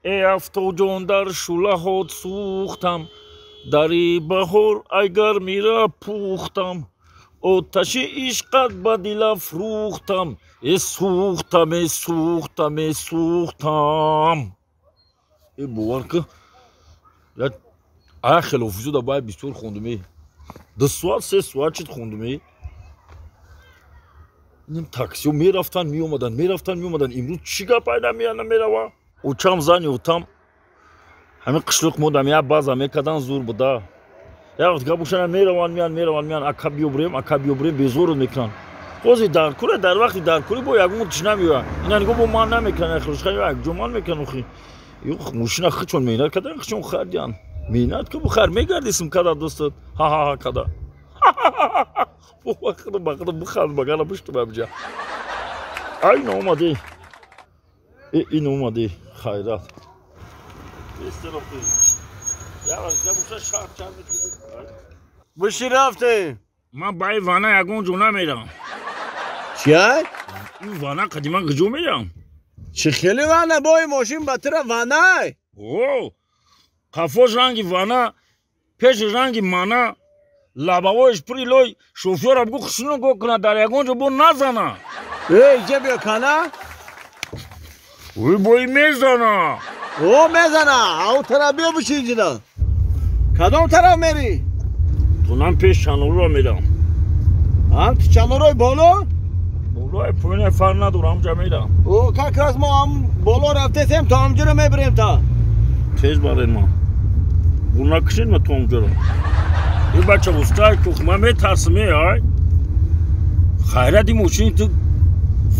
Э афтоҷон дар шӯлаҳот сӯхтам, дари баҳор ай гармира пухтам, оташи ишқат ба дил афрӯхтам, э сӯхтам, э сӯхтам, э сӯхтам. Э бовар ки ая хелофизода бай бисёр хондуме. 2 соат 3 соат чит хондуме. Инам таксио мерафтан меомадан, мерафтан меомадан. Имрӯз чӣ гап айда меяна мерава? Учам зани утам ҳамин қишлоқ модам як база мекардан зур буда. Як вақт гап бошана мераванд меян, мераванд меян, ака биёбурем, ака биёбурем, безорут мекунанд. Ҳозир дар куре, дар вақти дар кури бо ягон чӣ намеояд. Ина нигоҳ бо ман намекунанд, хелошка якҷо ман мекунанд. Охи юх мошина хичон меҳнат кардан, хичон хардиян. Меҳнат ки бухар мегардисм када дӯстат. Ҳа-ҳа-ҳа када. Бо худо ба худо биханд багана биштум абҷа. Ай омадӣ. Э ин омадӣ хайрат. Буши рафтем. Ман ба ин вана ягон ҷо намерам. Чия? Ин вана қадима куҷо мерам? Чӣ хеле вана? Бо ин мошин ба тура ванай? О, қафош ранги вана, пеши ранги мана, лабавоиш пури лой, шофёра бигӯ хушнуд го кунад, дар ягон ҷо бо назана. Э, иҷа биё кана? Ой, бо ин мезана. О, мезана. Ау тараф биё бишин иҷида. Кадом тараф мерӣ? Тунам пеш чанорро мерам. Ҳам ту чанорҳои боло? Болои поёне фарқ надорам, ҳамҷа мерам. О, как раз мо ҳам боло рафтесем, то ҳамҷаро мебирем та. Тез барен ма. Бур накушед ма то ҳамҷаро. Ин бача устай кух, ман метарсам, э, ай. Хайрат ин мошини ту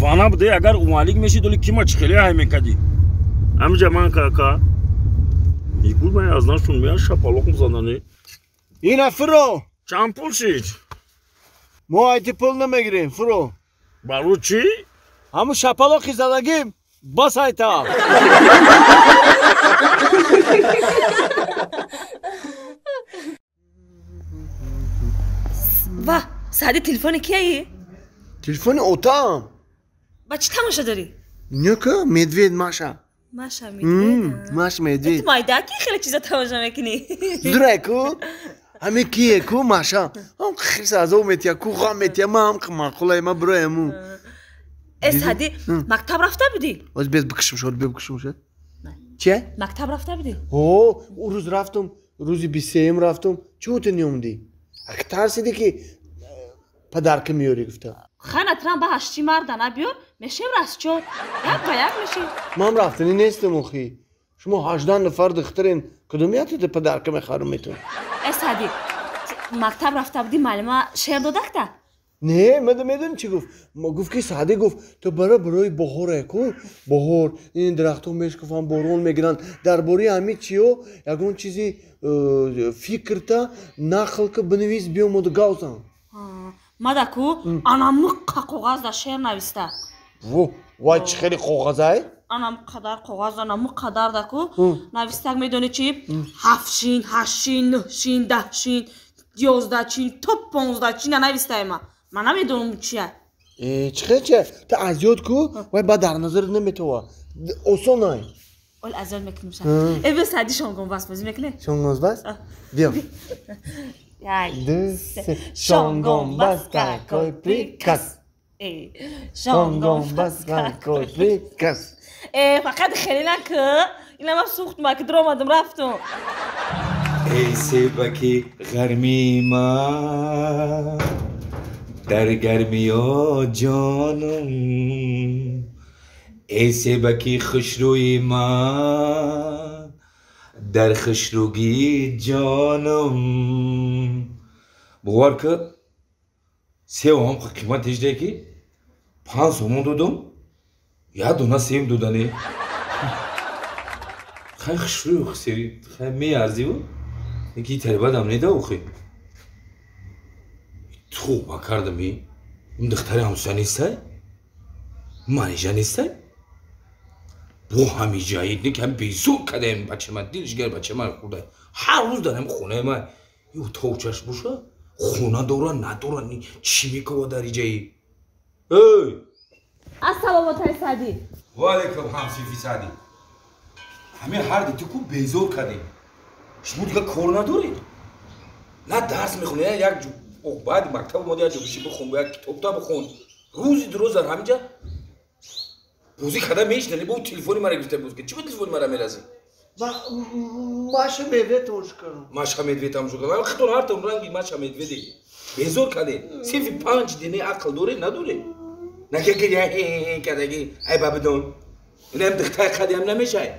вана буде, агар умалик мешид, оли кима чӣ хеле ҳай мекардӣ? Ҳамҷа ман кака. Игул ман аз нашун меян шапалоқ мзанане. Ина фуро. Чанд пул шид? Мо айти пул намегирем, фуро. Баро чӣ? Ҳамун шапалоқи задагим бас айта. Ва, сади телефони кияи? Телефони отам. Ба чӣ тамошо дорӣ? Нека, медвед Маша. Маша медвед. Маш медвед. Ту майдаки хеле чиза тамошо мекунӣ. Зурай ку? Ҳаме кие ку Маша? Ҳам хирс азоб метия, ку ғам метия, ма ҳам маъқулай, ма бирояму. Э, сади, мактаб рафта будӣ? Оз без бикушам шуд, бе бикушам шуд. Чия? Мактаб рафта будӣ? О, ӯ рӯз рафтум, рӯзи 23 рафтум. Чӣ ту неомдӣ? Ак тарсидӣ ки падарка меёрӣ гуфта. Хана трам ба ҳашти марда набиёр, мешем растчор. Як ба як мешем. Ман рафтанӣ нестам охи. Шумо 18 нафар духтарен, кадомиятите падарка мехарам метон? Э, сади, мактаб рафта будӣ, маълима шеър додакта? Не, ман медонам чӣ гуфт. Гуфт ки Саъдӣ гуфт, ту бара барои баҳоре ку, баҳор, ин дарахтҳо мешкуфанд, борон мегиранд. Дар бораи ҳамин чиё ягон чизи фикрта нақл ки бинавис, биёмоду гавзан. Мада ку анамиққа коғазда шеър нависта. Во, вай чӣ хеле коғазай? Анам қадар коғаз, анамиқ қадарда ку навистак медонӣ чӣ? 7 шин, 8 шин, 9 шин, 10 шин, 11 чин, то 15 чина навистаема. Ман намедонам чия. Э, чӣ хел чия? Ту аз ёд ку, вай баъд дар назарат наметова. Осон ай. Ол аз ёд мекунем ша. Э, биё сади шонгонбас бозӣ мекунем? Шонгонбас? Биё. Як, 2, 3. Шонгонбас, какой приказ. Э, Шонгонбас, какой приказ. Э, фақат хеле наку. Ина ман сӯхтум, аки дуромадам рафтум. Эй себаки гармии ман, дар гармиё ҷонум, эй себаки хушрӯи ман, дар хушрӯгии ҷонум. Бовар ки севам қимат ҳеҷ ки 5 сомон додум, як дона сев додане. Хай хушрӯ севи, хай меарзиву, ки тарибадам неда охи. توبه کردم این دختر همسایه نیسته؟ منیژه نیسته؟ با همی جایی نکم بیزور کردیم بچه من دلش گر بچه من خورده هر روز دارم خونه من یه توچش باشه خونه داره نداره چی میکنه در اینجایی؟ ای السلام علیکم سعدی. و علیکم همسیفی سعدی. Ҳамин ҳар ди ту ку безор кардем. Шумо дига кор надоред. На дарс мехонед, як баъди мактаб омада як ҷо биши бихон, як китобта бихон. Рӯзи дуроз дар ҳаминҷа бозӣ карда мешинани, бо телефони мара гирифта боз. Чӣ ба телефони мара меразӣ? Маша Медвед тамошо кардам. Маша Медвед тамошо кардам. Хитон ҳартон ранги Маша Медведе. Безор кардед. Синфи 5 дине ақл доред, надоред? Нака гиря кардаги, ай бабидон. Инам дихтаи қадиам намешай.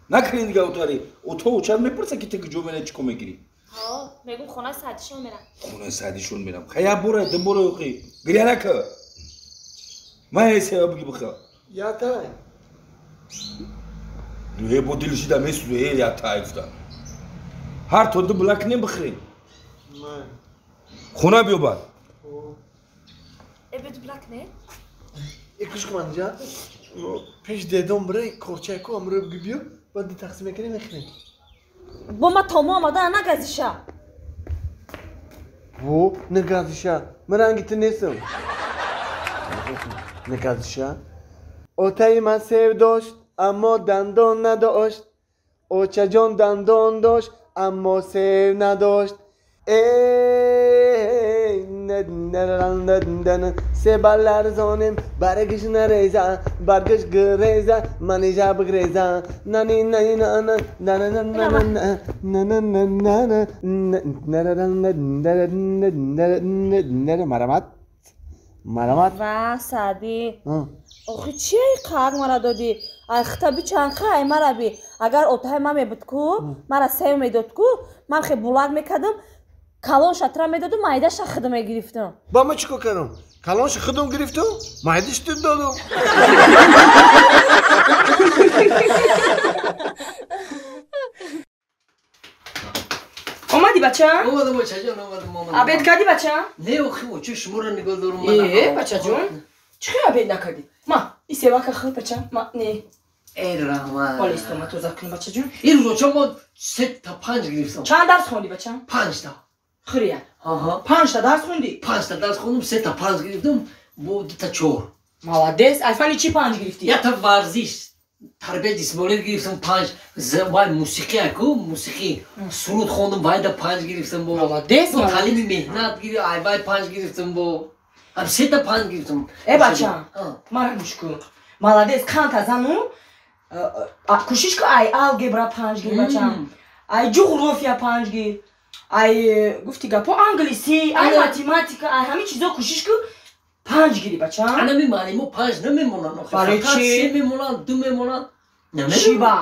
Накунед дига отари. Ото очар мепурса ки ту куҷо мераи, чӣ кор мегирӣ? Ҳо, мегум хонаи Саъдишон мерам. Хонаи Саъдишон мерам. Хай як бора, ду бора охи. Гиря нака. Ман ҳесева буги биха. Ятай. Э бо дилши да месӯза, э ятай гуфта. Ҳар то ду била кунем бихӯрем. Хона биё баъд. Э бе ду била кунем? Э гӯш кун манҷа. Пеш дедом бирай корчаку амро буги биё, баъд ди тақсим мекунем мехӯрем. Бо ма томо омада нагазиша. Во, нагазиша. Ман ранги ту нестам. Нагазиша. Отаи ман сев дошт, аммо дандон надошт. Очаҷон дандон дошт, аммо сев надошт. Себа ларзонем, баргаш нареза, баргаш греза, манижа бигреза. Нани нани на на на на на на на на на на на. Марамат, марамат. Ва Саъдӣ, охи чия қаҳр мара додӣ? Ай хита бичанха, ай мара би. Агар отаи ман мебуд ку, мара сев медод ку, ман хе булак мекардам, калон шатра медодум, майдаша худам мегирифтам. Ба ман чӣ кор кардам? Калонша худам гирифтам, майдаш ту додам. Омадӣ бача? Омадам бачаҷон, омадам, омадам. Обед кардӣ бача? Не, охи, очи шуморо нигоҳ дорум. Э, бачаҷон, чӣ хел обед накардӣ? Ма, и севака хӯр бача, ма, не. Эй, раҳмат. Ҳола истома тоза кунем бачаҷон. Ин рӯз оча мо 3 та 5 гирифтам. Чанд дарс хондӣ бача? 5 та. Хӯрия. Аҳа. 5 та дарс хондӣ? 5 та дарс хондум, 3 та 5 гирифтам, бо 2 та 4. Молодец. Ай фани чӣ 5 гирифтӣ? Як та варзиш, тарбияи ҷисмонӣ гирифтам 5, вай мусиқӣ аку, мусиқӣ, суруд хондум, вай да 5 гирифтам бо. Молодец. Таълими меҳнат гирифтам, ай вай 5 гирифтам бо. Ам 3 та 5 гирифтам. Э бача, мара гӯш кун. Молодец, қанта зану кӯшиш кун, ай алгебра 5 гир бача. Ай ҷуғрофия 5 гир. Ай гуфти гапо англисӣ, ай математика, ай ҳамин чизо кӯшиш кун 5 гири бача. Анами муаллимо 5 намемонанд. Барои Фақат чӣ? 3 мемонанд, 2 мемонанд. Намедонам. Чӣ ба?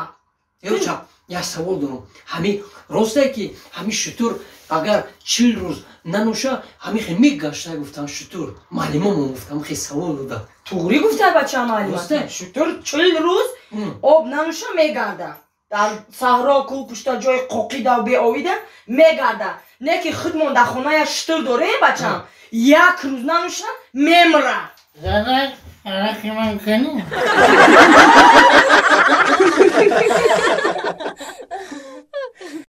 Ёча, як савол дорам. Ҳамин ростае ки ҳамин шутур агар 40 рӯз нанӯша, ҳамин хел мегашта гуфтан шутур. Муаллимомон гуфтан, хел савол дода. Туғрӣ гуфта бача муаллима. Росте? Шутур 40 рӯз об нанӯша мегарда. Дар саҳро кӯ пушта ҷои қоқида беовида мегарда. Не ки худмон дар хона як шутур дорем бачам. Як рӯз нанӯша мемра. Занак, араки ман кунӣ?